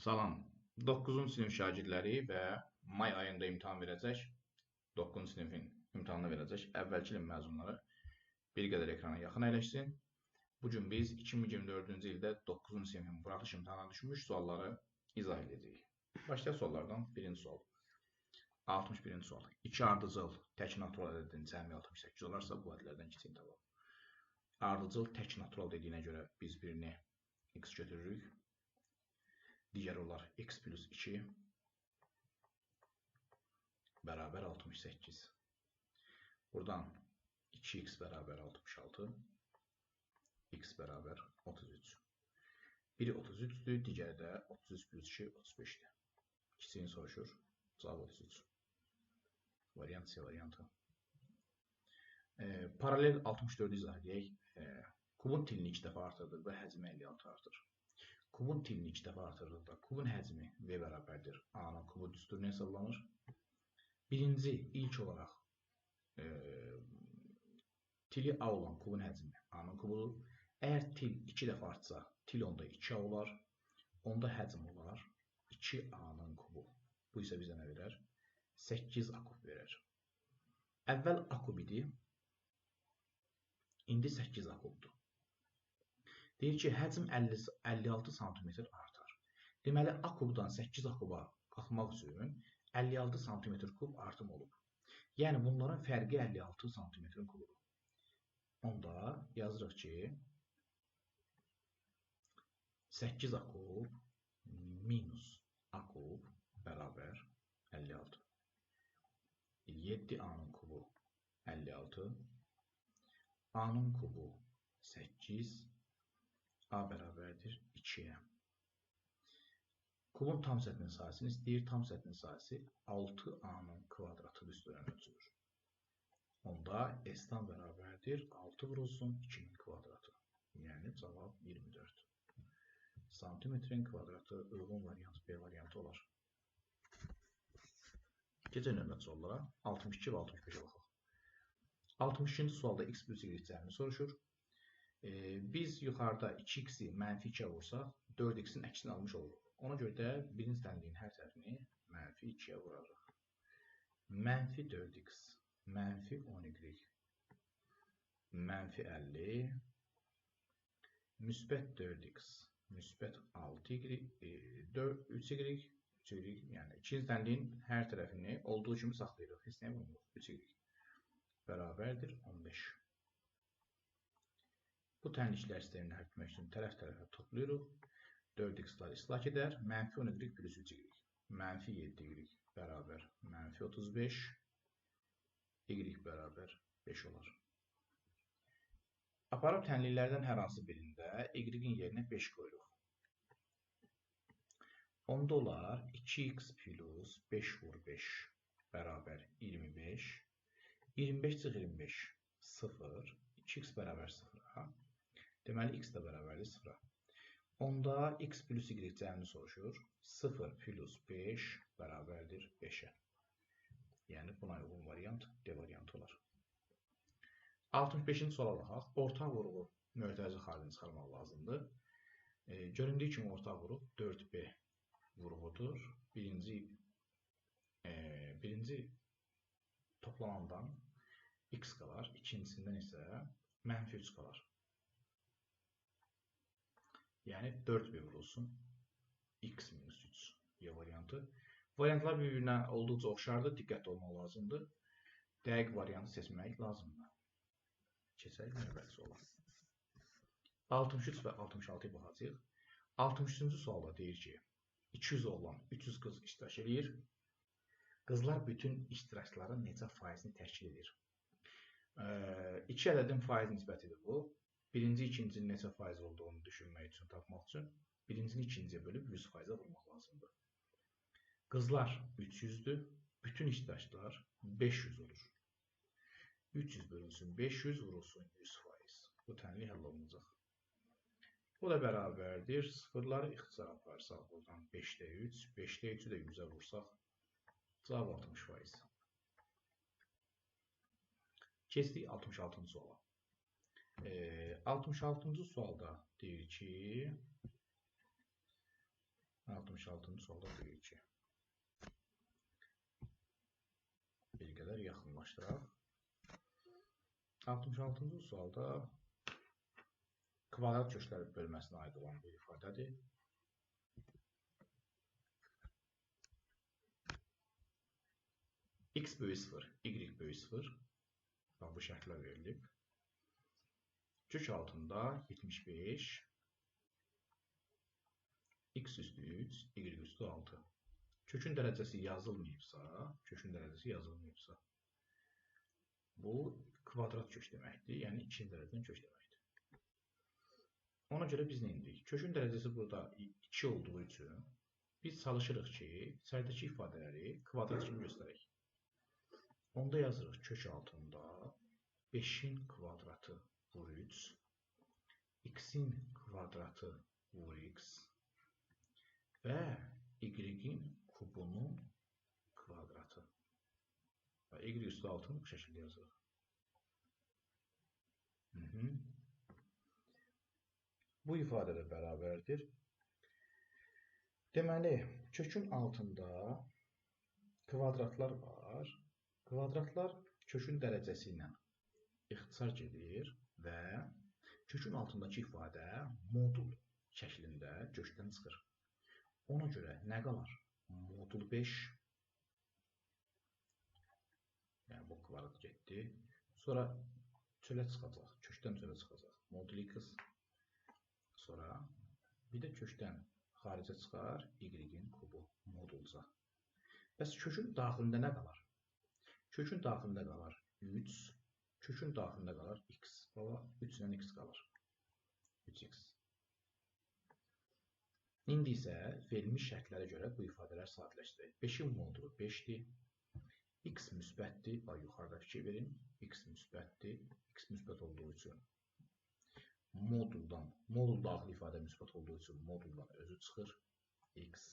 Salam. 9-cu sinif şagirdləri və may ayında imtahan verəcək, 9-cu sinifin imtahanını verəcək əvvəlki ilin məzunları bir qədər ekrana yaxın əyləşsin. Bu gün biz 2024-cü ildə 9-cu sinifin buraxılış imtahanına düşmüş sualları izah edəcəyik. Başlayaq suallardan. Birinci sual. 61-ci sual. 2 ardıcıl tək natural ədədin cəmi 68 olarsa, bu ədədlərdən kiçiyini tapaq. Ardıcıl tək natural dediyinə görə biz birini x götürürük. Digər olar x plus 2 bərabər 68. Buradan 2x bərabər 66, x bərabər 33. Biri 33-dür, digəri də 33 plus 2, 35-dir. Kiçiyini soruşur, cavab 33. Variant C variantı. Paralel 64-ü izah edək. Kubun tilini 2 dəfə artırdıqda həcmi 56 artır. Kubun tilini 2 dəfə artırdıqda kubun həcmi V bərabərdir A-nın kubu düsturuna hesablanır. Birinci, ilk olaraq tili A olan kubun həcmi A-nın kubudur. Əgər til 2 dəfə artsa, til onda 2A olar. Onda həcm olar 2A-nın kubu. Bu isə bizə nə verər? 8A kub verər. Əvvəl A kub idi, indi 8A kubdur. Deyir ki, həcm 56 sm artar. Deməli, A kubdan 8A kuba qalxmaq üçün 56 sm kub artım olub. Yəni, bunların fərqi 56 sm-in kubudur. Onda yazırıq ki, 8A kub minus A kub bərabər 56. 7A-nın kubu 56, A-nın kubu 8, A bərabərdir 2-yə. Kubun tam səthinin sahəsini istəyir. Tam səthinin sahəsi 6A-nın kvadratı düsturuna ölçülür. Onda S-dan bərabərdir 6 vurulsun 2-nin kvadratı. Yəni cavab 24. Santimetrin kvadratı uyğun variant B variantı olar. Keçək növbəti suallara. 62 və 65-ə baxaq. 62-ci sualda x plus y cəmini soruşur. Biz yuxarıda 2x-i mənfi 2-yə vursaq, 4x-in əksini almış oluruq. Ona görə də birinci tənliyin hər tərəfini mənfi 2-yə vurarıq. Mənfi 4x, mənfi 10y, mənfi 50, müsbət 4x, müsbət 6y, 3y, 3y, yəni ikinci tənliyin hər tərəfini olduğu kimi saxlayırıq. Heç nəyə vurmuruq. 3y bərabərdir 15. Bu tənliklər sistemini həll etmək üçün tərəf-tərəfə toplayırıq. 4x-lar islah edər. Mənfi 10y plus 3y. Mənfi 7y bərabər mənfi 35. Y bərabər 5 olar. Aparıb tənliklərdən hər hansı birində y-in yerinə 5 qoyuruq. Onda olar 2x plus 5 vur 5 bərabər 25. 25 çıx 25 0. 2x bərabər 0-a. Deməli, x də bərabərdir 0-a. Onda x plus y cəmini soruşur. 0 plus 5 bərabərdir 5-ə. Yəni, buna uyğun variant D variantı olar. 65-ci suala baxaq. Ortaq vuruğu mötərizə xaricini çıxarmaq lazımdır. Göründüyü kimi ortaq vuruq 4B vuruğudur. Birinci toplanandan x qalar, ikincisindən isə mənfi 3 qalar. Yəni 4B vurulsun x minus 3 Y variantı. Variantlar bir-birinə olduqca oxşardır, diqqətli olmaq lazımdır. Dəqiq variantı seçmək lazımdır. Keçək növbəti suala. 63 və 66-ya baxacağıq. 63-cü sualda deyir ki, 200 oğlan, 300 qız iştirak eləyir. Qızlar bütün iştirakçıların neçə faizini təşkil edir? İki ədədin faiz nisbətidir bu. Birinci, ikincinin neçə faiz olduğunu düşünmək üçün, tapmaq üçün birincini ikinciyə bölüb 100%-ə vurmaq lazımdır. Qızlar 300-dür, bütün iştirakçılar 500 olur. 300 bölünsün 500 vurulsun 100%. Bu tənlik həll olunacaq. Bu da bərabərdir. Sıfırları ixtisar aparsaq buradan 5-də 3, 5-də 3-ü də 100-ə vursaq cavab 60%. Keçdik 66-cı suala. 66-cı sualda deyir ki, 66-cı sualda deyir ki, bir qədər yaxınlaşdıraq. 66-cı sualda kvadrat köklər bölməsinə aid olan bir ifadədir. X böyük 0, Y böyük 0. Bax, bu şərtlər verilib. Kök altında 75, X üstü 3, Y üstü 6. Kökün dərəcəsi yazılmayıbsa, bu kvadrat kök deməkdir, yəni 2-ci dərəcədən kök deməkdir. Ona görə biz nə edirik? Kökün dərəcəsi burada 2 olduğu üçün biz çalışırıq ki, içəridəki ifadələri kvadrat kimi göstərək. Onda yazırıq kök altında 5-in kvadratı vur 3, x-in kvadratı vur x və y-in kubunun kvadratı. Və y üstü 6-nı bu şəkildə yazırıq. Bu ifadə də bərabərdir. Deməli, kökün altında kvadratlar var. Kvadratlar kökün dərəcəsi ilə ixtisar gedir və kökün altındakı ifadə modul şəklində kökdən çıxır. Ona görə nə qalar? Modul 5. Yəni, bu kvadrat getdi. Sonra çölə çıxacaq. Kökdən çölə çıxacaq. Modul x. Sonra bir də kökdən xaricə çıxar y-in kubu modulca. Bəs kökün daxilində nə qalar? Kökün daxilində qalar 3, kökün daxilində qalar x. Baba, 3 ilə x qalar. 3x. İndi isə verilmiş şərtlərə görə bu ifadələr sadələşdirək. 5-in modulu 5-dir. X müsbətdir. Bax, yuxarıda fikir verin. X müsbətdir. X müsbət olduğu üçün moduldan, modul daxili ifadə müsbət olduğu üçün moduldan özü çıxır. X.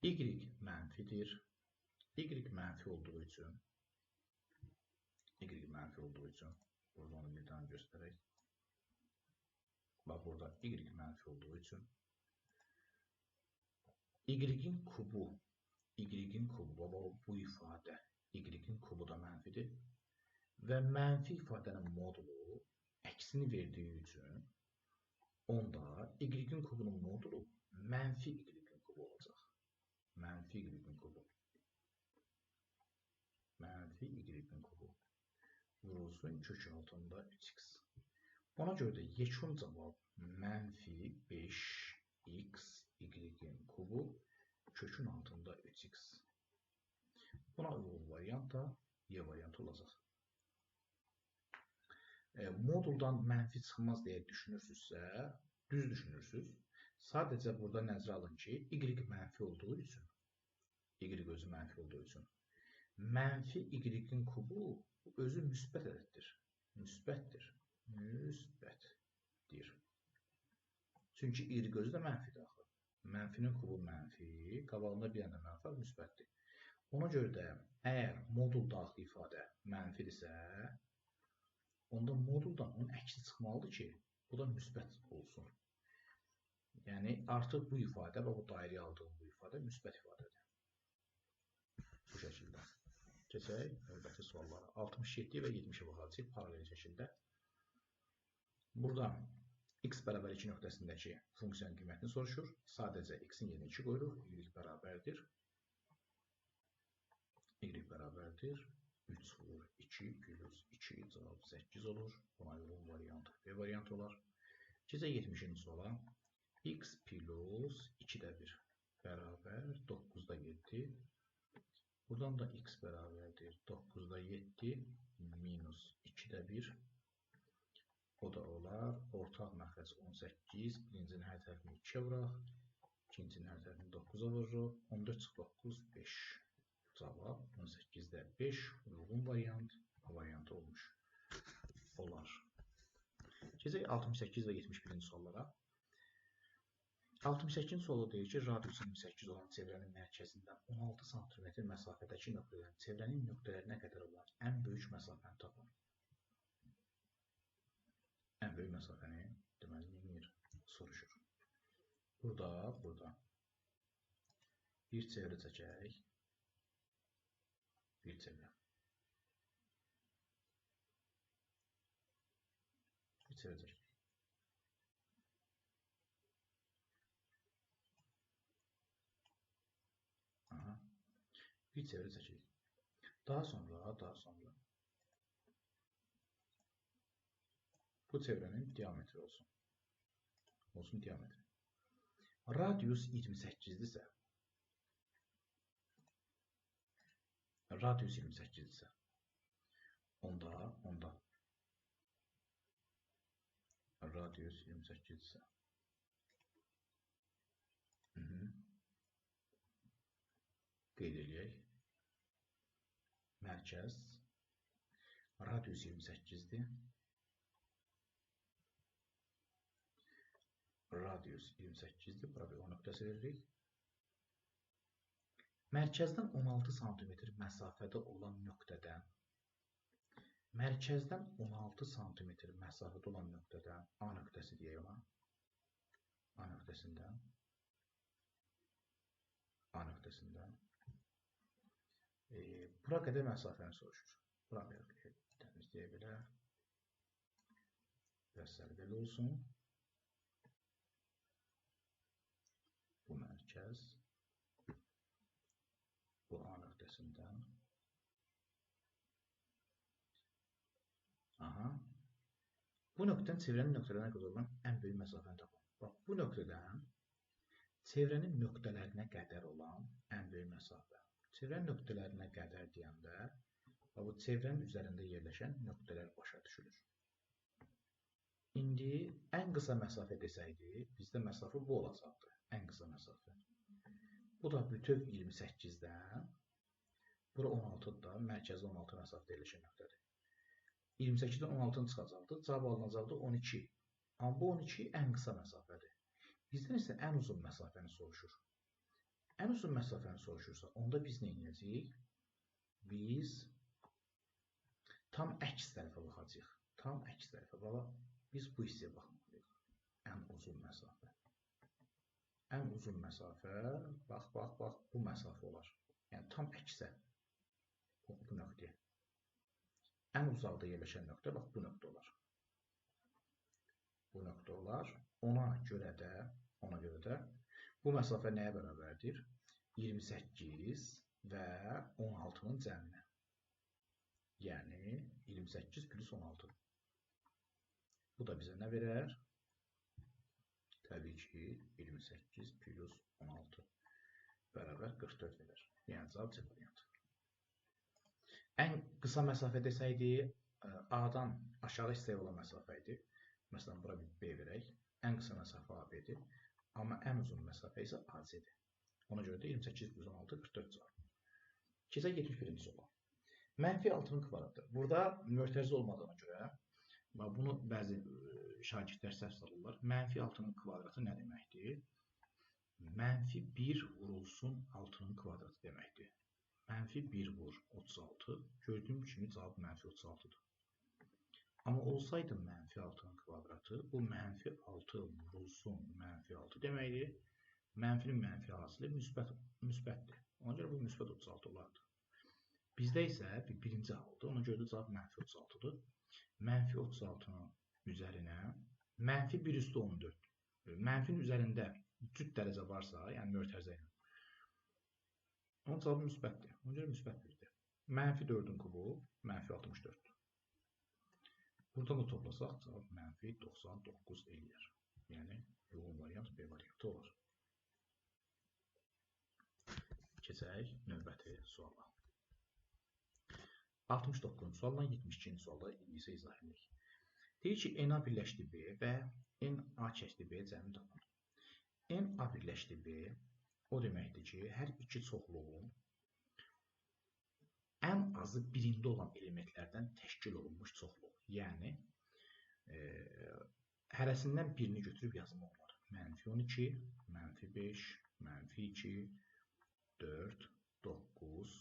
Y mənfidir. Y mənfi olduğu üçün burada onu bir dənə göstərək. Bax, burada Y mənfi olduğu üçün Y-in kubu, baba, bu ifadə Y-in kubu da mənfidir və mənfi ifadənin modulu əksini verdiyi üçün onda Y-in kubunun modulu mənfi Y-in kubu olacaq. Mənfi Y-in kubu. Mənfi Y-in kubu vurulsun kök altında 3x. Ona görə də yekun cavab mənfi 5x Y-in kubu kökün altında 3x. Buna uyğun variant da Y variantı olacaq. Moduldan mənfi çıxmaz deyə düşünürsünüzsə, düz düşünürsünüz. Sadəcə burada nəzərə alın ki, Y mənfi olduğu üçün, Y özü mənfi olduğu üçün, mənfi Y-in kubu özü müsbət ədəddir. Müsbətdir. Müsbətdir. Çünki Y özü də mənfidir axı. Mənfinin kubu mənfi, qabağında bir dənə mənfi var, müsbətdir. Ona görə də əgər modul daxili ifadə mənfidirsə, onda moduldan onun əksi çıxmalıdır ki, bu da müsbət olsun. Yəni, artıq bu ifadə və bu dairəyə aldığım bu ifadə müsbət ifadədir. Bu şəkildə. Keçək növbəti suallara. 67 və 70-ə baxacağıq paralel şəkildə. Burada x bərabər 2 nöqtəsindəki funksiyanın qiymətini soruşur. Sadəcə x-in yerinə 2 qoyuruq. Y bərabərdir. Y bərabərdir. 3 vur 2 plus 2 cavab 8 olur. Buna uyğun variant B variantı olar. Keçək 70-ci suala. X plus 2-də 1 bərabər 9-da 7. Buradan da x bərabərdir 9-da 7 minus 2-də 1. O da olar. Ortaq məxrəc 18. Birincinin hər tərəfini 2-yə vuraq. İkincinin hər tərəfini 9-a vururuq. 14 çıx 9, 5. Cavab 18-də 5 uyğun variant A variantı olmuş olar. Keçək 68 və 71-ci suallara. 68-ci sualda deyir ki, radiusu 28 olan çevrənin mərkəzindən 16 sm məsafədəki nöqtədən çevrənin nöqtələrinə qədər olan ən böyük məsafəni tapın. Ən böyük məsafəni deməli neyir? Soruşur. Burada. Bir çevrə çəkək. Bir çevrə. Bir çevrə çəkək. Aha. Bir çevrə çəkək. Daha sonra bu çevrənin diametri olsun. Olsun diametri. Radius 28-dirsə, radius 28-dirsə, onda radius 28-dirsə, qeyd eləyək. Mərkəz radius 28-dir. Radius 28-dir. Bura bir O nöqtəsi veririk. Mərkəzdən 16 sm məsafədə olan nöqtədən, mərkəzdən 16 sm məsafədə olan nöqtədən, A nöqtəsi deyək ona, A nöqtəsindən, A nöqtəsindən bura qədər məsafəni soruşur. Bura bir təmizləyə belə. Biraz sərbəli olsun. Bu mərkəz, bu A nöqtəsindən. Aha. Bu nöqtədən çevrənin nöqtələrinə qədər olan ən böyük məsafəni tapın. Bax, bu nöqtədən çevrənin nöqtələrinə qədər olan ən böyük məsafə. Çevrənin nöqtələrinə qədər deyəndə, bu çevrənin üzərində yerləşən nöqtələr başa düşülür. İndi ən qısa məsafə desəydi, bizdə məsafə bu olacaqdı. Ən qısa məsafə. Bu da bütöv 28-dən, bura 16-dır da, mərkəzdə 16 məsafədə yerləşən nöqtədir. 28-dən 16-nı çıxacaqdı, cavab alınacaqdı 12. Amma bu 12 ən qısa məsafədir. Bizdən isə ən uzun məsafəni soruşur. Ən uzun məsafəni soruşursa, onda biz nə edəcəyik? Biz tam əks tərəfə baxacağıq. Tam əks tərəfə. Baba, biz bu hissəyə baxmalıyıq. Ən uzun məsafə. Ən uzun məsafə, bax, bax, bax, bu məsafə olar. Yəni, tam əksə bu nöqtəyə. Ən uzaqda yerləşən nöqtə, bax, bu nöqtə olar. Bu nöqtə olar. Ona görə də bu məsafə nəyə bərabərdir? 28 və 16-nın cəminə. Yəni, 28 plus 16. Bu da bizə nə verər? Təbii ki, 28 plus 16 bərabər 44 verər. Yəni, cavab C variantı. Ən qısa məsafə desəydi, A-dan aşağı hissəyə olan məsafə idi. Məsələn, bura bir B verək. Ən qısa məsafə AB-dir. Amma ən uzun məsafə isə AC-dir. Ona görə də 28 plus 16, 44 cavab. Keçək 71-ci suala. Mənfi 6-nın kvadratı. Burada mötərizə olmadığına görə, bunu bəzi şagirdlər səhv salırlar. Mənfi 6-nın kvadratı nə deməkdir? Mənfi 1 vurulsun 6-nın kvadratı deməkdir. Mənfi 1 vur 36. Gördüyüm kimi cavab mənfi 36-dır. Amma olsaydı mənfi 6-nın kvadratı, bu mənfi 6 vurulsun mənfi 6 deməkdir. Mənfinin mənfi hasili müsbətdir. Ona görə bu müsbət 36 olardı. Bizdə isə bir birinci haldır. Ona görə də cavab mənfi 36-dır. Mənfi 36-nın üzərinə mənfi 1 üstü 14. Mənfinin üzərində cüt dərəcə varsa, yəni mötərizə ilə, onun cavabı müsbətdir. Ona görə müsbət 1-dir. Mənfi 4-ün kubu mənfi 64-dür. Buradan da toplasaq, cavab mənfi 99 eləyər. Yəni, uyğun variant B variantı olar. Keçək növbəti suala. 69-cu sualla 72-ci sualda indi isə izah edirik. Deyir ki, NA birləşdi B və NA kəsdi B cəmi tapın. NA birləşdi B o deməkdir ki, hər iki çoxluğun ən azı birində olan elementlərdən təşkil olunmuş çoxluq. Yəni, hərəsindən birini götürüb yazmaq olar. Mənfi 12, mənfi 5, mənfi 2, 4, 9.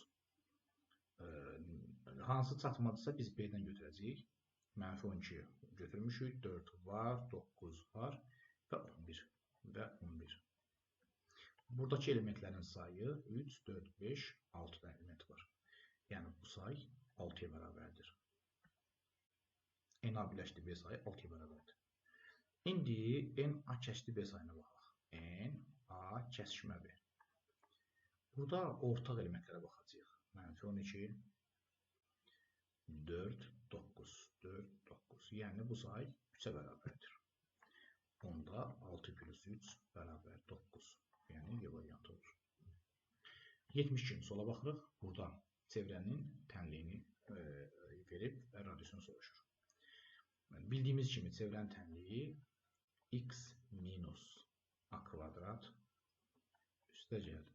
Hansı çatmadısa biz B-dən götürəcəyik. Mənfi 12 götürmüşük, 4 var, 9 var və 11. Və 11. Buradakı elementlərin sayı 3, 4, 5, 6 dənə element var. Yəni, bu say 6-ya bərabərdir. NA birləşdi B sayı 6-ya bərabərdir. İndi NA kəsdi B sayına baxaq. NA kəsişmə B. Burada ortaq elementlərə baxacağıq. Mənfi 12, 4, 9, 4, 9. Yəni, bu say 3-ə bərabərdir. Onda 6 plus 3 bərabər 9. Yəni, Y variantı olur. 72-ci suala baxırıq. Burada çevrənin tənliyini verib və radiusunu soruşur. Bildiyimiz kimi çevrənin tənliyi x minus a kvadrat üstəgəl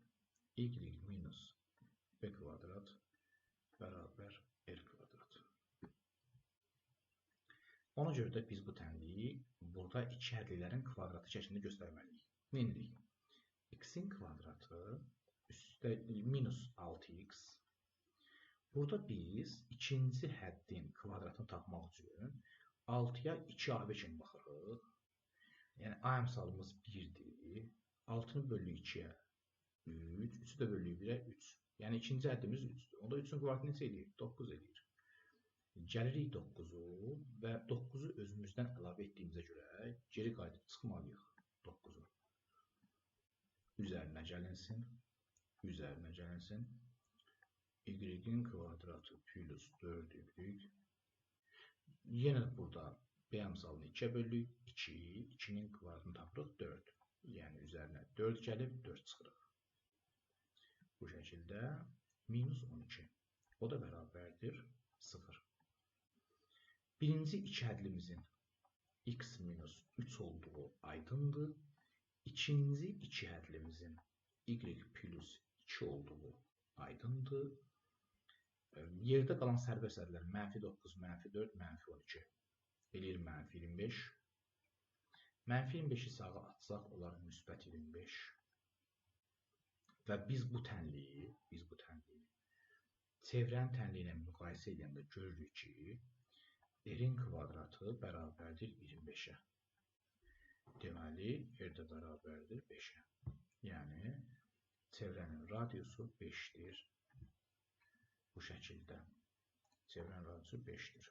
y minus b kvadrat bərabər r kvadrat. Ona görə də biz bu tənliyi burada iki hədlilərin kvadratı şəklində göstərməliyik. Nə edirik? X-in kvadratı üstə minus 6x. Burada biz ikinci həddin kvadratını tapmaq üçün 6-ya 2AB kimi baxırıq. Yəni, A əmsalımız 1-dir. 6-nı bölürük 2-yə 3, 3-ü də bölürük 1-ə 3. Yəni, ikinci həddimiz 3-dür. Onda 3-ün kvadratı neçə eləyir? 9 eləyir. Gəlirik 9-u və 9-u özümüzdən əlavə etdiyimizə görə geri qayıdıb çıxmalıyıq 9-u. Üzərinə gəlinsin, üzərinə gəlinsin. Y-in kvadratı plus 4y. Yenə burada B əmsalını 2-yə bölürük. 2, 2-nin kvadratını tapırıq 4. Yəni, üzərinə 4 gəlib 4 çıxırıq. Bu şəkildə minus 12. O da bərabərdir 0. Birinci iki hədlimizin x minus 3 olduğu aydındır. İkinci iki hədlimizin y plus 2 olduğu aydındır. Yerdə qalan sərbəst ədədlər mənfi 9, mənfi 4, mənfi 12. Eləyir mənfi 25. Mənfi 25-i sağa atsaq, olar müsbət 25. Və biz bu tənliyi, çevrənin tənliyi ilə müqayisə edəndə görürük ki, r-in kvadratı bərabərdir 25-ə. Deməli, r də bərabərdir 5-ə. Yəni, çevrənin radiusu 5-dir. Bu şəkildə çevrənin radiusu 5-dir.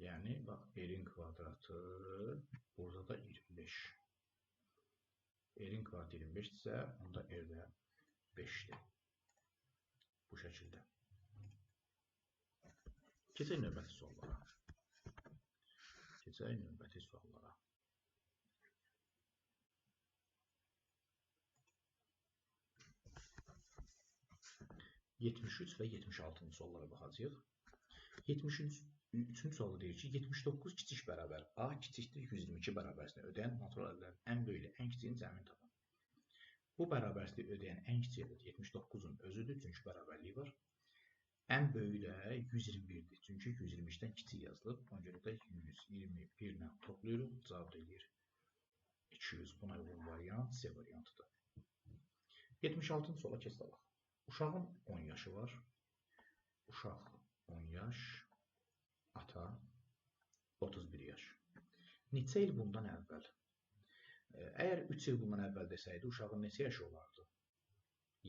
Yəni, bax, r-in kvadratı burada da 25. R-in kvadratı 25-dirsə, onda r də 5-dir. Bu şəkildə. Keçək növbəti suallara. Keçək növbəti suallara. 73 və 76-cı suallara baxacağıq. 73-cü sualda deyir ki, 79 kiçik bərabər A kiçikdir 122 bərabərsini ödəyən natural ədədlərin ən böyüyü ən kiçiyinin cəmini tapın. Bu bərabərsizliyi ödəyən ən kiçik ədəd 79-un özüdür, çünki bərabərliyi var. Ən böyüyü də 121-dir, çünki 122-dən kiçik yazılıb. Ona görə də 121 ilə toplayırıq, cavab da eləyir 200. Buna uyğun variant C variantıdır. 76-cı suala keçid alaq. Uşağın 10 yaşı var. Uşaq 10 yaş, ata 31 yaş. Neçə il bundan əvvəl? Əgər 3 il bundan əvvəl desəydi, uşağın neçə yaşı olardı?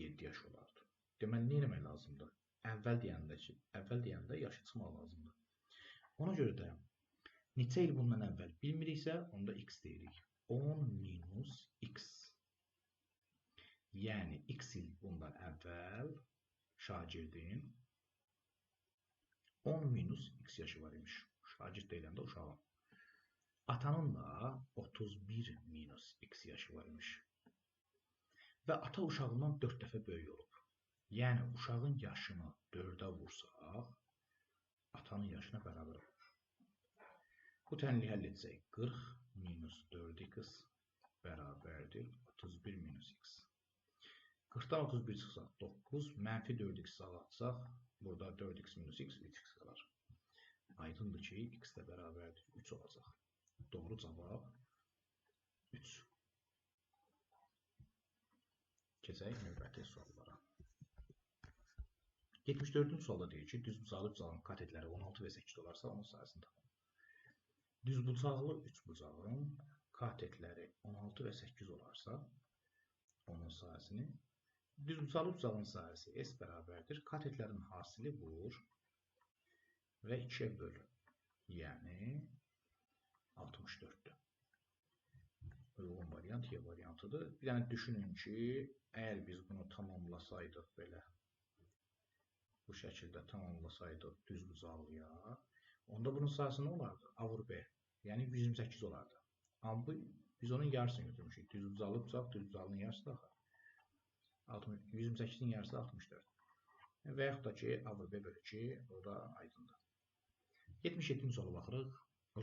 7 yaş olardı. Deməli, nə etmək lazımdır? Əvvəl deyəndə yaşı çıxmaq lazımdır. Ona görə də neçə il bundan əvvəl bilmiriksə, onda x deyirik. 10 minus x. Yəni, x il bundan əvvəl şagirdin 10 minus x yaşı var imiş. Şagird deyiləndə uşağın. Atanın da 31 minus x yaşı var imiş. Və ata uşağından 4 dəfə böyük olub. Yəni, uşağın yaşını 4-ə vursaq, atanın yaşına bərabər olur. Bu tənliyi həll etsək, 40 minus 4x bərabərdir 31 minus x. 40-dan 31 çıxsaq 9, mənfi 4x sağa atsaq, burada 4x minus x, 3x qalar. Aydındır ki, x də bərabərdir 3 olacaq. Doğru cavab 3. Keçək növbəti suallara. 74-cü sualda deyir ki, düzbucaqlı bucağın katetləri 16 və 8 olarsa, onun sayəsini tapın. Düzbucaqlı üçbucağın Katetləri 16 və 8 olarsa, onun sahəsini düzbucaqlı bucağın sahəsi S bərabərdir. Katetlərin hasili vur və 2-yə böl. Yəni 64-dür. Uyğun variant Y variantıdır. Bir dənə düşünün ki, əgər biz bunu tamamlasaydıq belə, bu şəkildə tamamlasaydıq düzbucaqlıya, onda bunun sahəsi nə olardı? A vur B. Yəni 128 olardı. Amma bu, biz onun yarısını götürmüşük. Düzbucaqlı bucaq, düzbucaqlının yarısı da axı. 128-in yarısı 64. Və yaxud da ki, A vur B bölü 2, o da aydındır. 77-ci suala baxırıq.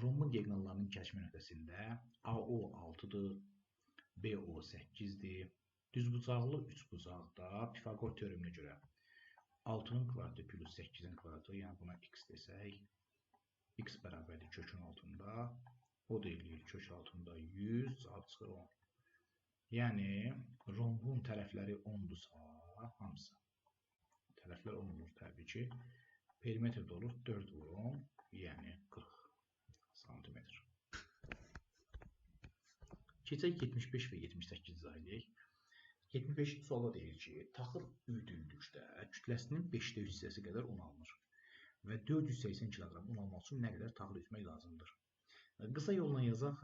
Rombun diaqonallarının kəsişmə nöqtəsində AO 6-dır, BO 8-dir. Düzbucaqlı üçbucaqda Pifaqor teoreminə görə 6-nın kvadratı plus 8-in kvadratı, yəni buna x desək, x bərabərdir kökün altında, o da eləyir kök altında 100, cavab çıxır 10. Yəni, rombun tərəfləri 10-dursa, hamısı. Tərəflər 10 olur təbii ki. Perimetr də olur 4 vur 10, yəni 40 santimetr. Keçək 75 və 78 izah eləyək. 75-ci sualda deyir ki, taxıl üyüdüldükdə kütləsinin 5-də 3 hissəsi qədər un alınır və 480 kiloqram un almaq üçün nə qədər taxıl üyütmək lazımdır? Qısa yolla yazaq,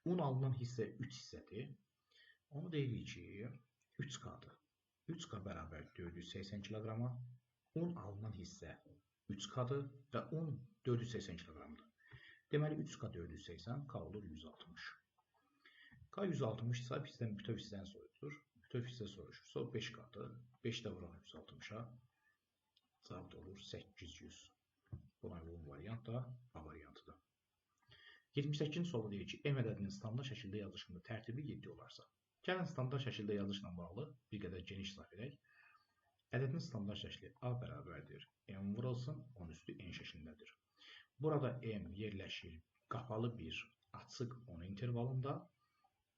un alınan hissə 3 hissədir. Onu deyirik ki, 3K-dır. 3K bərabər 480 kiloqrama, un alınan hissə 3K-dır və un 480 kiloqramdır. Deməli, 3K 480, K olur 160. K 160 isə bizdən bütöv hissəni soruşur. Bütöv hissə soruşursa, o 5K-dır. 5 də vuraq 160-a. Cavab da olur 800. Buna uyğun variant da A variantıdır. 78-ci sualda deyir ki, M ədədinin standart şəkildə yazılışında tərtibi 7 olarsa. Gəlin standart şəkildə yazılışla bağlı bir qədər geniş izah edək. Ədədin standart şəkli A bərabərdir. M vurulsun, 10 üstü N şəklindədir. Burada M yerləşir qapalı bir açıq 10 intervalında.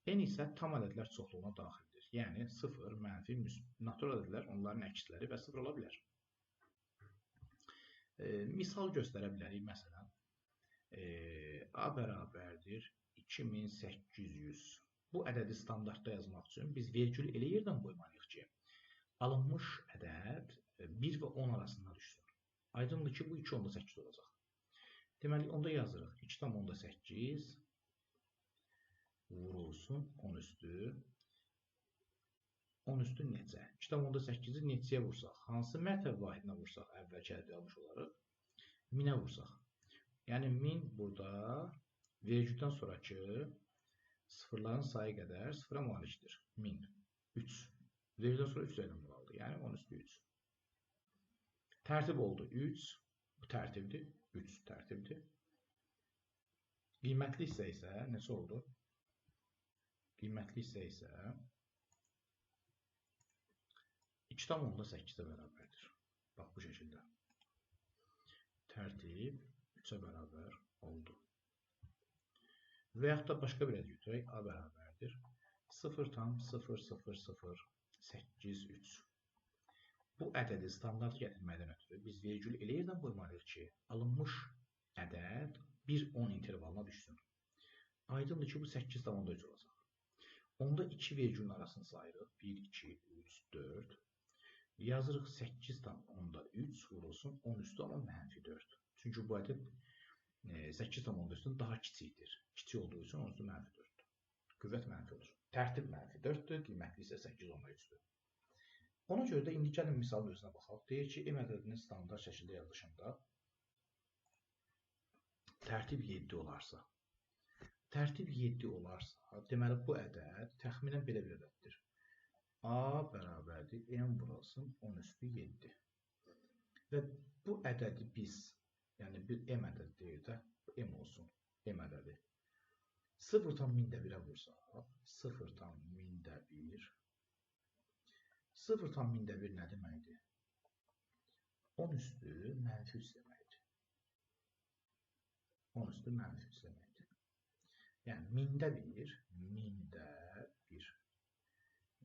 N isə tam ədədlər çoxluğuna daxildir. Yəni 0, mənfi, natural ədədlər, onların əksləri və 0 ola bilər. Misal göstərə bilərik. Məsələn, A bərabərdir 2800. Bu ədədi standartda yazmaq üçün biz vergül elə yerdən qoymalıyıq ki, alınmış ədəd 1 və 10 arasında düşsün. Aydındır ki, bu 2,8 olacaq. Deməli, onda yazırıq 2,8 vurulsun 10 üstü. 10 üstü neçə? 2,8-i neçəyə vursaq? Hansı mərtəbə vahidinə vursaq əvvəlki ədədi almış olarıq? 1000-ə vursaq. Yəni, 1000 burada vergüldən sonrakı sıfırların sayı qədər sıfıra malikdir. 1000. 3. Vergüldən sonra 3 rəqəm qaldı. Yəni, 10 üstü 3. Tərtib oldu 3. Bu tərtibdir. 3 tərtibdir. Qiymətli hissə isə neçə oldu? Qiymətli hissə isə 2,8-ə bərabərdir. Bax, bu şəkildə. Tərtib 3-ə bərabər oldu. Və yaxud da başqa bir ədəd götürək. A bərabərdir. 0,00083. Bu ədədi standart gətirməkdən ötürü biz vergül elə yerdən qoymalıyıq ki, alınmış ədəd 1-10 intervalına düşsün. Aydındır ki, bu 8,3 olacaq. Onda 2 vergülün arasını sayırıq. 1, 2, 3, 4. Yazırıq 8,3 vurulsun 10 üstü, amma mənfi 4. Çünki bu ədəd 8,3-dən daha kiçikdir. Kiçik olduğu üçün 10 üstü mənfi 4-dür. Qüvvət mənfi olur. Tərtib mənfi 4-dür, qiymətli isə 8,3-dür. Ona görə də indi gəlin misalın özünə baxaq. Deyir ki, M ədədinin standart şəkildə yazılışında tərtib 7 olarsa, tərtib 7 olarsa, deməli bu ədəd təxminən belə bir ədəddir. A bərabərdir M vurulsun 10 üstü 7. Və bu ədədi biz, yəni bir M ədədi deyir də, M olsun, M ədədi. 0,1-ə vursaq, 0,1, 0,1 nə deməkdir? 10 üstü mənfi 3 deməkdir. 10 üstü mənfi 3 deməkdir. Yəni, mində 1, mində 1.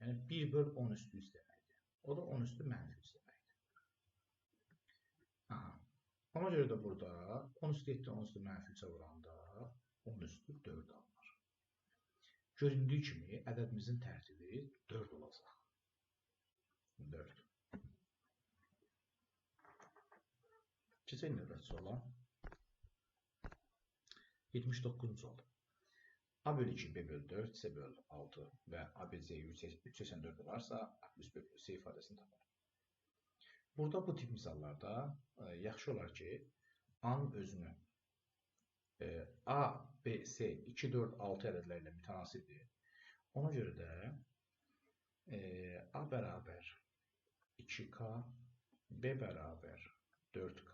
Yəni, 1 böl 10 üstü 3 deməkdir. O da 10 üstü mənfi 3 deməkdir. Aha. Ona görə də burada 10 üstü 7, 10 üstü mənfi 3-ə vuranda 10 üstü 4 alınır. Göründüyü kimi ədədimizin tərtibi 4 olacaq. 4. Keçək növbəti suala. 79-cu sual. A bölü 2, B bölü 4, C bölü 6 və ABC 384 olarsa, A plus B plus C ifadəsini tapın. Burada bu tip misallarda yaxşı olar ki, A-nın özünü A, B, C 2, 4, 6 ədədləri ilə mütənasibdir. Ona görə də A bərabər 2K, B bərabər 4K,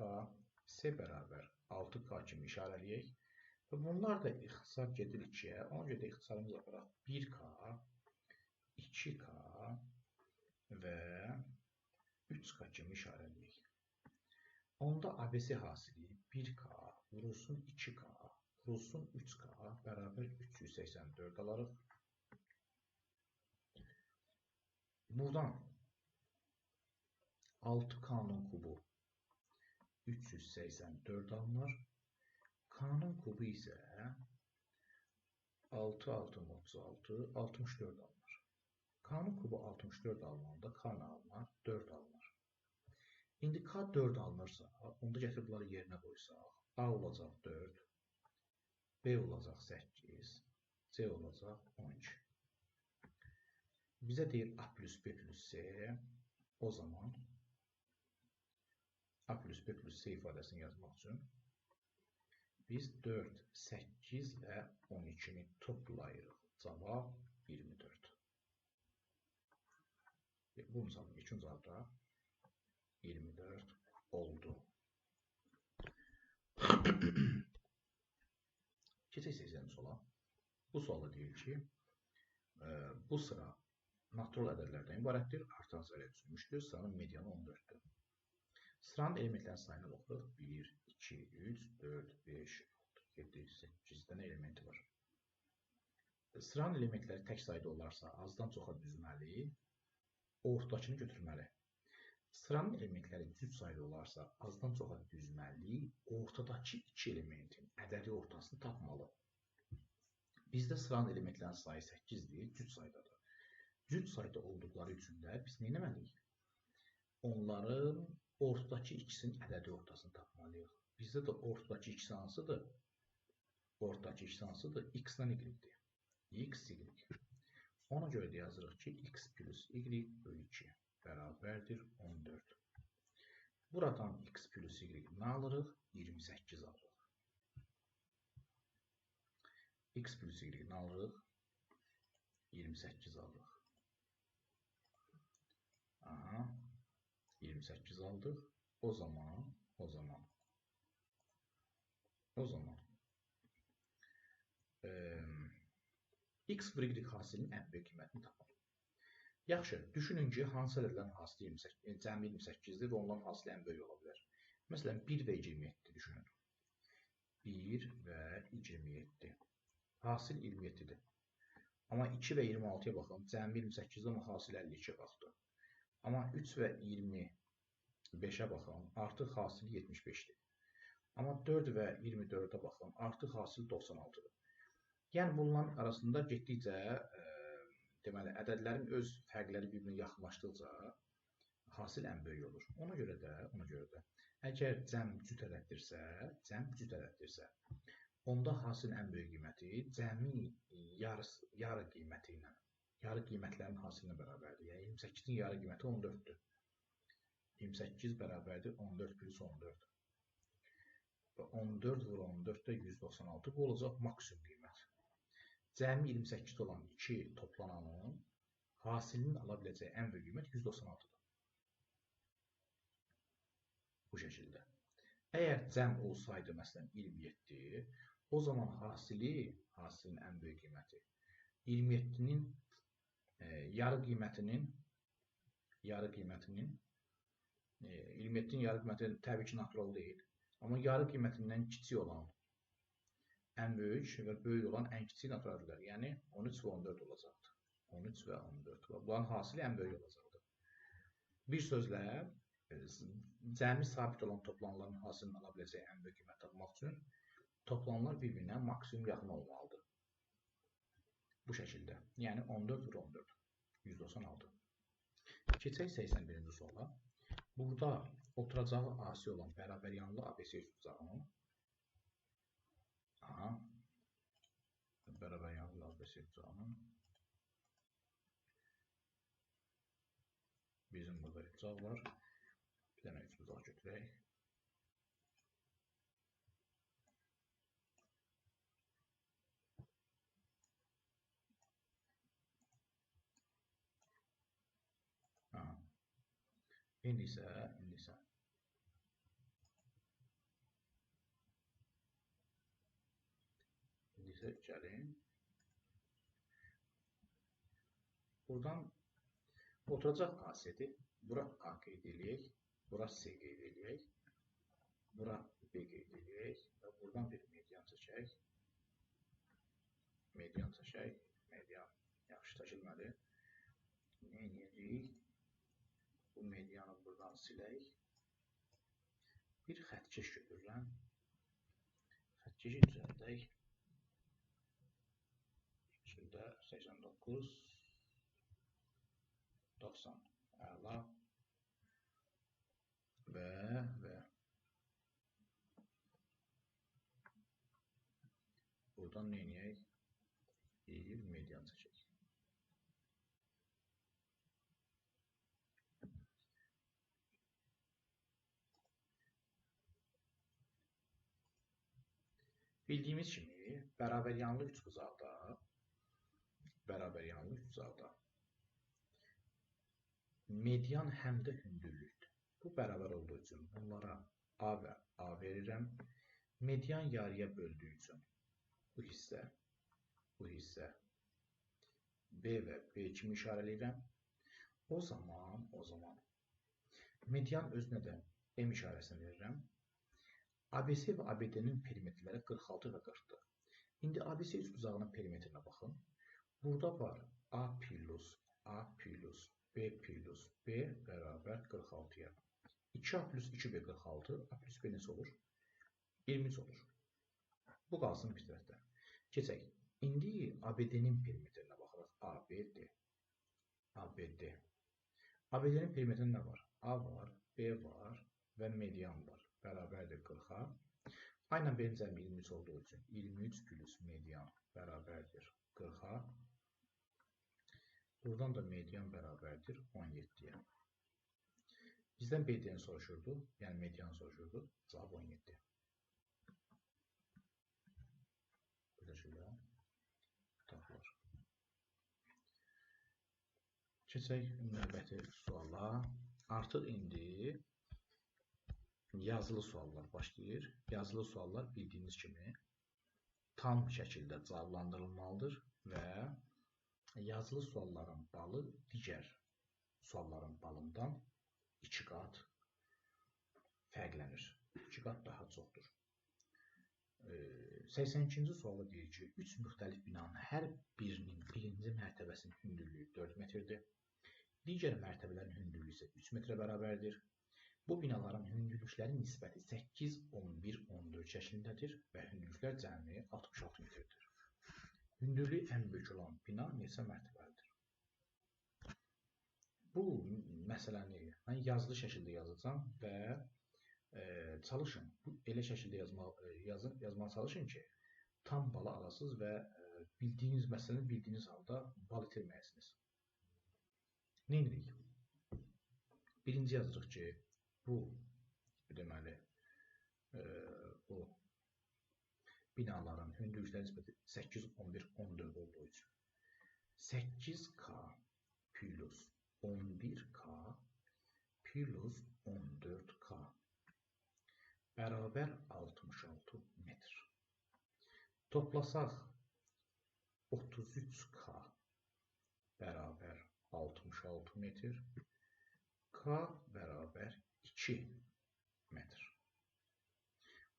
C bərabər 6K kimi işarələyək. Və bunlar da ixtisar gedir 2-yə. Ona görə də ixtisarımız aparaq 1K, 2K və 3K kimi işarələyək. Onda ABC hasili 1K vurulsun 2K vurulsun 3K bərabər 384 alarıq. Buradan 6K'nın kubu 384 alınır. K'nın kubu isə 6, 6, 36, 64 alınır. K'nın kubu 64 alınanda K nə alınır? 4 alınır. İndi K 4 alınırsa, onda gətirib bunları yerinə qoysaq, A olacaq 4, B olacaq 8, C olacaq 12. Bizə deyir A plus B plus C, o zaman A plus B plus C ifadəsini yazmaq üçün biz 4, 8 və 12-ni toplayırıq. Cavab 24. Bu misalın ilkin cavabı da 24 oldu. Keçək 80-ci suala. Bu sualda deyir ki, bu sıra natural ədədlərdən ibarətdir. Artan sıraya düzülmüşdür. Sıranın medianı 14-dür. Sıranın elementlərinin sayına baxırıq. 1, 2, 3, 4, 5, 6, 7, 8 dənə elementi var. Sıranın elementləri tək sayda olarsa, azdan çoxa düzməli, ortadakını götürməli. Sıranın elementləri cüt sayda olarsa, azdan çoxa düzməli, ortadakı iki elementin ədədi ortasını tapmalı. Bizdə sıranın elementlərinin sayı 8-dir, cüt saydadır. Cüt sayda olduqları üçün də biz nə etməliyik? Onların ortadakı ikisinin ədədi ortasını tapmalıyıq. Bizdə də ortadakı ikisi hansıdır? Ortadakı ikisi hansıdır? X-dən Y-dir. X, Y. Ona görə də yazırıq ki, X plus Y bölü 2 bərabərdir 14. Buradan X plus Y nə alırıq? 28 alırıq. X plus Y nə alırıq? 28 alırıq. Aha. 28 aldıq. O zaman X və Y hasilinin ən böyük qiymətini tapın. Yaxşı, düşünün ki, hansı ədədlərin hasili cəmi 28-dir və onların hasili ən böyük ola bilər. Məsələn, 1 və 27 düşünün. 1 və 27. Hasil 27-dir. Amma 2 və 26-ya baxın, cəmi 28-dir, amma hasil 52-yə qalxdı. Amma 3 və 25-ə baxın, artıq hasili 75-dir. Amma 4 və 24-ə baxın, artıq hasil 96-dır. Yəni, bunların arasında getdikcə, deməli, ədədlərin öz fərqləri bir-birinə yaxınlaşdıqca hasil ən böyük olur. Ona görə də, əgər cəm cüt ədəddirsə, onda hasilin ən böyük qiyməti cəmin yarı qiyməti ilə, yarı qiymətlərin hasilinə bərabərdir. Yəni, 28-in yarı qiyməti 14-dür. 28 bərabərdir 14 plus 14. Və 14 vur 14 də 196. Bu olacaq maksimum qiymət. Cəmi 28 olan 2 toplananın hasilinin ala biləcəyi ən böyük qiymət 196-dır. Bu şəkildə. Əgər cəm olsaydı, məsələn, 27, o zaman hasilin ən böyük qiyməti 27-nin yarı qiymətinin 27-nin yarı qiyməti təbii ki, natural deyil. Amma yarı qiymətindən kiçik olan ən böyük və böyük olan ən kiçik natural ədədlər, yəni 13 və 14 olacaqdır. 13 və 14. Bunların hasili ən böyük olacaqdır. Bir sözlə, cəmi sabit olan toplananların hasilini ala biləcəyi ən böyük qiymət tapmaq üçün Toplanlar bir-birinə maksimum yaxın olmalıdır. Bu şəkildə. Yəni 14 vur 14. 196. Keçək 81-ci suala. Burada oturacağı AC olan bərabər yanlı ABC üçbucağının bərabər yanlı ABC üçbucağının bizim burada üçbucaq var. Bir dənə üçbucaq götürək. İndi isə gəlin. Buradan oturacaq AC-dir. Bura A qeyd eləyək, bura C qeyd eləyək, bura B qeyd eləyək və buradan bir median çəkək. Median çəkək. Median yaxşı çəkilmədi. Nə edəcəyik? Bu medianı buradan silək. Bir xəttkeş götürürəm. Xəttkeşi düzəldək. Şurada 89, 90. Əla. Və buradan nə edək? Bir median çəkək. Bildiyimiz kimi, bərabər yanlı üçbucaqda median həm də hündürlükdür. Bu bərabər olduğu üçün bunlara A və A verirəm. Median yarıya böldüyü üçün bu hissə, B və B kimi işarələyirəm. O zaman median özünə də M işarəsini verirəm. ABC və ABD-nin perimetrləri 46 və 40-dır. İndi ABC üçbucağının perimetrinə baxın. Burada var A plus A plus B plus B bərabər 46-ya. 2A plus 2B 46, A plus B necə olur? 23 olur. Bu qalsın bir tərəfdə. Keçək. İndi ABD-nin perimetrinə baxırıq. ABD. ABD. ABD-nin perimetrində nə var? A var, B var və median var. Bərabərdir 40-a. A ilə B-nin cəmi 23 olduğu üçün 23 plus median bərabərdir 40-a. Buradan da median bərabərdir 17-yə. Bizdən BD-ni soruşurdu, yəni medianı soruşurdu. Cavab 17. Bu şəkildə tapılır. Keçək növbəti suala. Artıq indi yazılı suallar başlayır. Yazılı suallar bildiyiniz kimi tam şəkildə cavablandırılmalıdır və yazılı sualların balı digər sualların balından 2 qat fərqlənir. 2 qat daha çoxdur. 82-ci sualda deyir ki, 3 müxtəlif binanın hər birinin birinci mərtəbəsinin hündürlüyü 4 metrdir. Digər mərtəbələrin hündürlüyü isə 3 metrə bərabərdir. Bu binaların hündürlükləri nisbəti 8, 11, 14 şəklindədir və hündürlüklər cəmi 66 metrdir. Hündürlüyü ən böyük olan bina neçə mərtəbəlidir? Bu məsələni mən yazılı şəkildə yazacağam və çalışın. Bu elə şəkildə yazmağa çalışın ki, tam balı alasınız və bildiyiniz məsələni bildiyiniz halda bal itirməyəsiniz. Nə edirik? Birinci yazırıq ki, bu deməli bu binaların hündürlükləri nisbəti 8, 11, 14 olduğu üçün 8K plus 11K plus 14K bərabər 66 metr. Toplasaq 33K bərabər 66 metr, K bərabər 2 metr.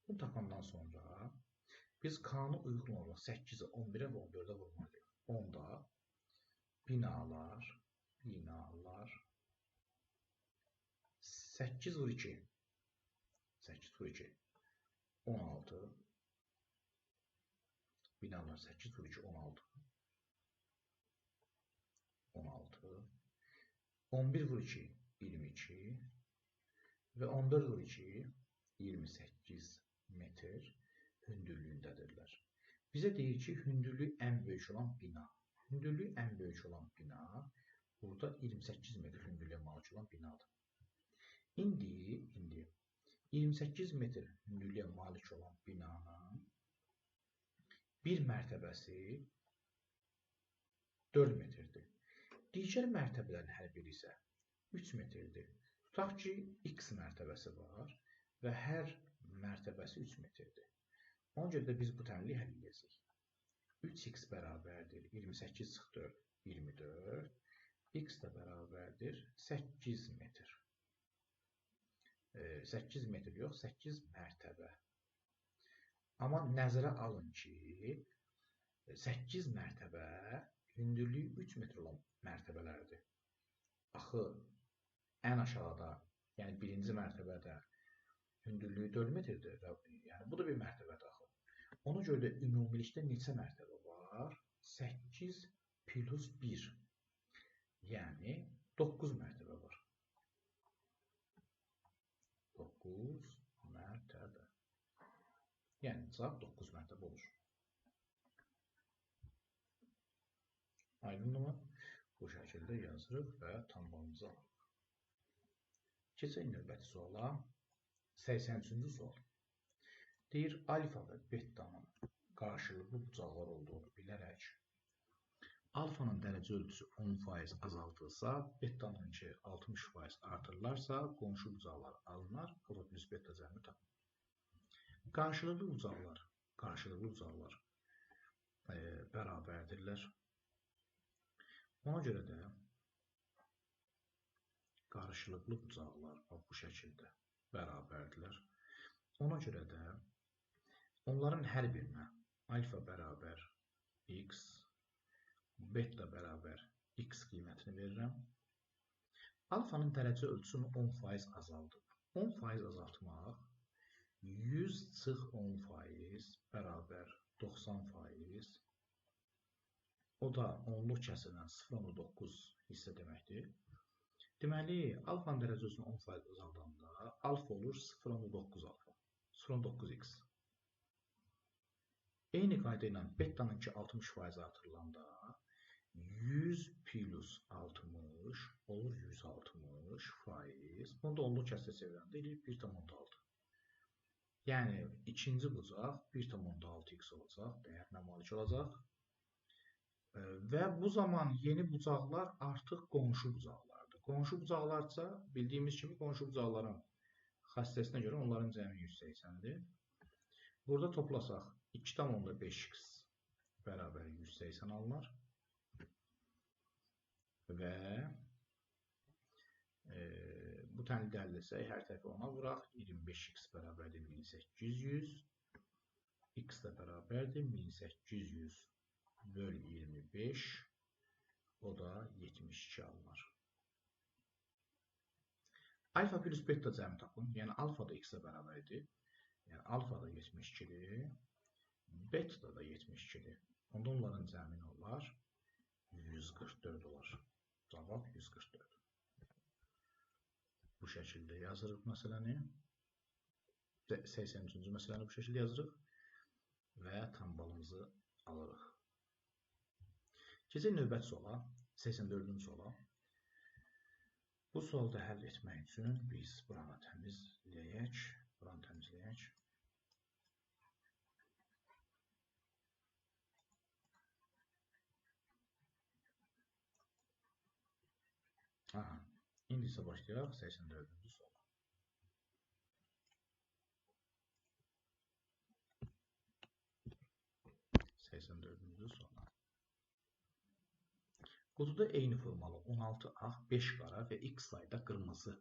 Bunu tapandan sonra biz K-nı uyğun olaraq 8-ə, 11-ə və 14-ə vurmalıyıq. Onda binalar 8 vur 2, 8 vur 2, 16, Binalar 8 vur 2, 16. 16. 11 vur 2, 22. Və 14 vur 2, 28 metr hündürlüyündədirlər. Bizə deyir ki, hündürlüyü ən böyük olan bina. Hündürlüyü ən böyük olan bina burada 28 metr hündürlüyə malik olan binadır. İndi 28 metr hündürlüyə malik olan binanın bir mərtəbəsi 4 metrdir. Digər mərtəbələrin hər biri isə 3 metrdir. Tutaq ki, x mərtəbəsi var və hər mərtəbəsi 3 metrdir. Ona görə də biz bu tənliyi həll edəcəyik. 3x bərabərdir 28 çıx 4, 24. X də bərabərdir 8 metr. 8 metr yox, 8 mərtəbə. Amma nəzərə alın ki, 8 mərtəbə hündürlüyü 3 metr olan mərtəbələrdir. Axı, ən aşağıda, yəni birinci mərtəbədə hündürlüyü 4 metrdir. Yəni, bu da bir mərtəbədir axı. Ona görə də ümumilikdə neçə mərtəbə var? 8 plus 1. Yəni, 9 mərtəbə var. 9 mərtəbə. Yəni, cavab 9 mərtəbə olur. Aydındır mı? Bu şəkildə yazırıq və tam balımızı alırıq. Keçək növbəti suala. 83-cü sual. Deyir, alfa və betanın qarşılıqlı bucaqlar olduğunu bilərək alfanın dərəcə ölçüsü 10% azaldılsa, betanınki 60% artırılarsa, qonşu bucaqlar alınar, alfa plus beta cəmi tapılır. Qarşılıqlı bucaqlar bərabərdirlər. Ona görə də qarşılıqlı bucaqlar bu şəkildə bərabərdirlər. Ona görə də onların hər birinə alfa bərabər x, beta bərabər x qiymətini verirəm. Alfanın dərəcə ölçüsünü 10% azaldıb. 10% azaltmaq 100 çıx 10% bərabər 90%. O da onluq kəsirdən 0,9 hissə deməkdir. Deməli, alfanın dərəcə ölçüsünü 10% azaldanda alfa olur 0,9 alfa, 0,9x. Eyni qayda ilə betanınki 60% artırılanda 100 plus 60 olur 160%. Bunu da onluq kəsrə çevirəndə eləyir 1,6. Yəni, ikinci bucaq 1,6x olacaq, dəyərinə malik olacaq. Və bu zaman yeni bucaqlar artıq qonşu bucaqlardır. Qonşu bucaqlarsa, bildiyimiz kimi qonşu bucaqların xassəsinə görə onların cəmi 180-dir. Burada toplasaq 2,5x bərabər 180 alınar. Və bu tənliyi həll etsək, hər tərəfi ona vuraq. 25x bərabərdir 1800. X də bərabərdir 1800 böl 25. O da 72 alınar. Alfa plus beta cəmi tapın. Yəni, alfa da x-ə bərabərdir. Yəni, alfa da 72-dir. Beta da 72-dir. Onda onların cəmi nə olar? 144 olar. Cavab 144. Bu şəkildə yazırıq məsələni. 83-cü məsələni bu şəkildə yazırıq və tam balımızı alırıq. Keçək növbəti suala, 84-cü suala. Bu sualı da həll etmək üçün biz buranı təmizləyək. Aha, indi isə başlayaq 84-cü suala. Suala. Qutuda eyni formalı 16 ağ, 5 qara və x sayda qırmızı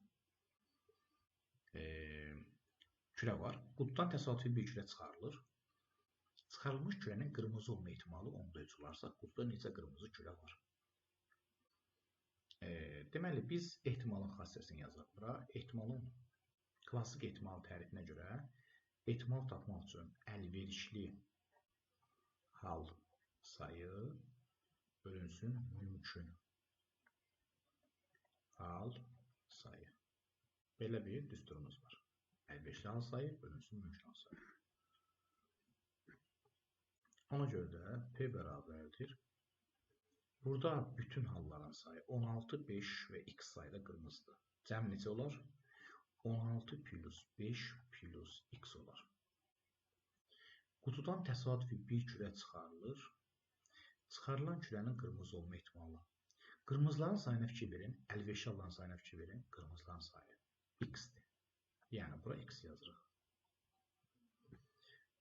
kürə var. Qutudan təsadüfi bir kürə çıxarılır. Çıxarılmış kürənin qırmızı olma ehtimalı 10'da 3 olarsa, qutuda neçə qırmızı kürə var? Deməli, biz ehtimalın xassəsini yazaq bura. Ehtimalın, klassik ehtimal tərifinə görə ehtimal tapmaq üçün əlverişli hal sayı bölünsün mümkün hal sayı. Belə bir düsturumuz var. Əlverişli hal sayı bölünsün mümkün hal sayı. Ona görə də P bərabərdir. Burada bütün halların sayı 16, 5 və x sayı da qırmızıdır. Cəm necə olar? 16 plus 5 plus x olar. Qutudan təsadüfi bir kürə çıxarılır. Çıxarılan kürənin qırmızı olma ehtimalı. Qırmızıların sayına fikir verin, əlverişli halların sayına fikir verin. Qırmızıların sayı x-dir. Yəni, bura x yazırıq.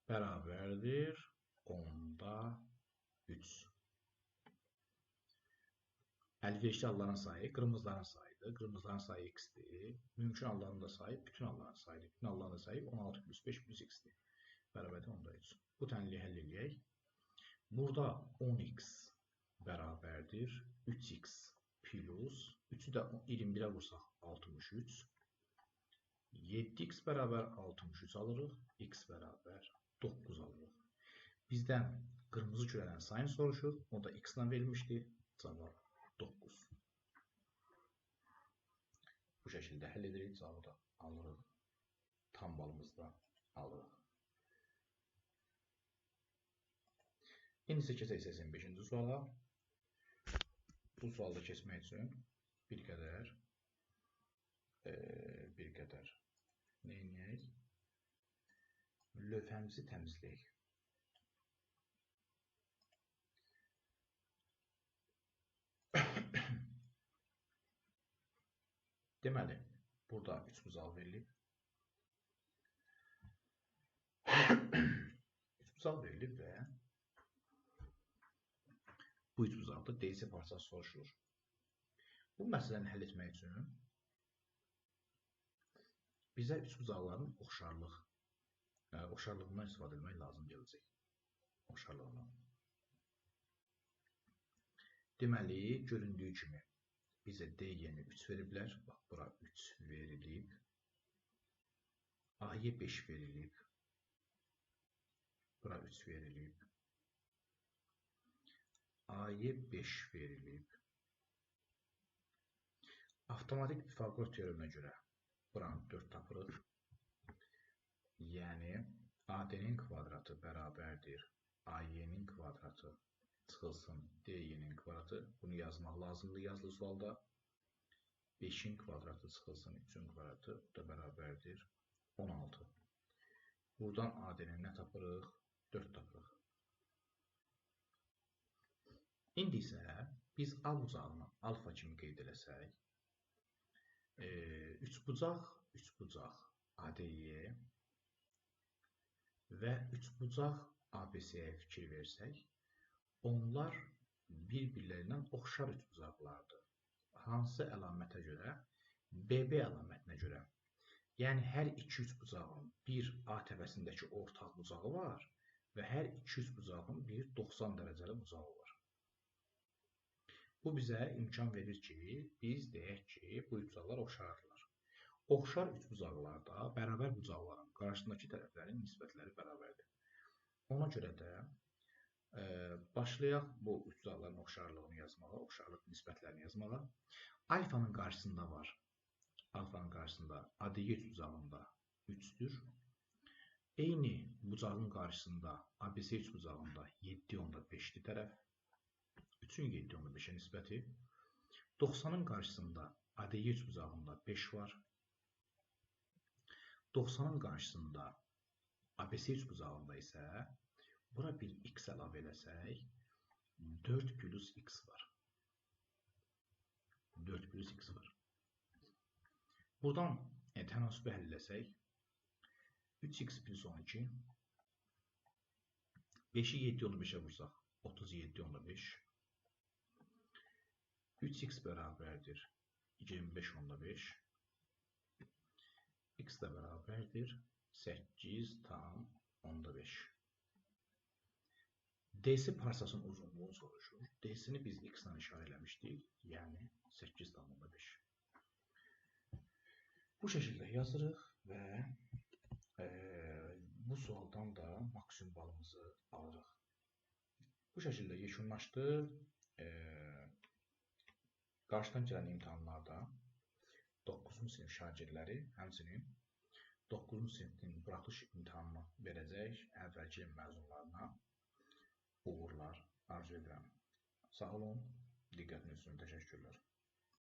Bərabərdir 10,3. Əlverişli halların sayı qırmızıların sayıdır. Qırmızıların sayı x-dir. Mümkün halların da sayı bütün halların sayıdır. Bütün halların da sayı 16 plus 5 plus x-dir. Bərabərdir 10,3. Bu tənliyi həll eləyək. Burada 10x bərabərdir 3x plus 3-ü də 21-ə vursaq 63. 7x bərabər 63 alırıq. X bərabər 9 alırıq. Bizdən qırmızı kürənin sayını soruşur. O da x ilə verilmişdi. Cavab 9. Bu şəkildə həll edirik. Cavabı da alırıq. Tam balımızı da alırıq. İndi isə keçək 85-ci suala. Bu sualda keçmək üçün bir qədər nə edək? Lövhəmizi təmizləyək. Deməli, burada üçbucaq verilib. Üçbucaq verilib və bu üçbucaqda DC parçası soruşulur. Bu məsələni həll etmək üçün bizə üçbucaqların oxşarlığından istifadə etmək lazım gələcək. Oxşarlığından. Deməli, göründüyü kimi bizə D yeni 3 veriblər. Bax, bura 3 verilib. AY 5 verilib. Bura 3 verilib. AY 5 verilib. Avtomatik Pifaqor teoreminə görə buranı 4 tapırıq. Yəni, AD-nin kvadratı bərabərdir AY-nin kvadratı çıxılsın DY-nin kvadratı. Bunu yazmaq lazımdır yazılı sualda. 5-in kvadratı çıxılsın 3-ün kvadratı. Bu da bərabərdir 16. Buradan AD-ni nə tapırıq? 4 tapırıq. İndi isə biz A bucağını alfa kimi qeyd eləsək, üçbucaq, üçbucaq ADY və üçbucaq ABC-yə fikir versək, onlar bir-birlərindən oxşar üçbucaqlardır. Hansı əlamətə görə? BB əlamətinə görə. Yəni, hər iki üçbucağın bir A təpəsindəki ortaq bucağı var və hər iki üçbucağın bir 90 dərəcəli bucağı var. Bu bizə imkan verir ki, biz deyək ki, bu üçbucaqlar oxşardırlar. Oxşar üçbucaqlarda bərabər bucaqların qarşısındakı tərəflərin nisbətləri bərabərdir. Ona görə də başlayaq bu üçbucaqların oxşarlığını yazmağa, oxşarlıq nisbətlərini yazmağa. Alfanın qarşısında var. Alfanın qarşısında ADY üçbucağında 3-dür. Eyni bucağın qarşısında ABC üçbucağında 7,5-dir tərəf. 3-ün 7,5-ə nisbəti. 90-ın qarşısında ADY üçbucağında 5 var. 90-ın qarşısında ABC üçbucağında isə bura bir x əlavə eləsək 4 plus x var. 4 plus x var. Buradan tənasübü həll eləsək 3x plus 12 5-i 7,5-ə vursaq 37,5 3x bərabərdir 25,5 x də bərabərdir 8,5. DC parçasının uzunluğunu soruşur. DC-ni biz x ilə işarə eləmişdik, yəni 8,5. Bu şəkildə yazırıq və bu sualdan da maksimum balımızı alırıq. Bu şəkildə yekunlaşdı. Qarşıdan gələn imtahanlarda 9-cu sinif şagirdləri, həmçinin 9-cu sinifin buraxılış imtahanını verəcək əvvəlki il məzunlarına uğurlar arzu edirəm. Sağ olun, diqqətiniz üçün təşəkkürlər.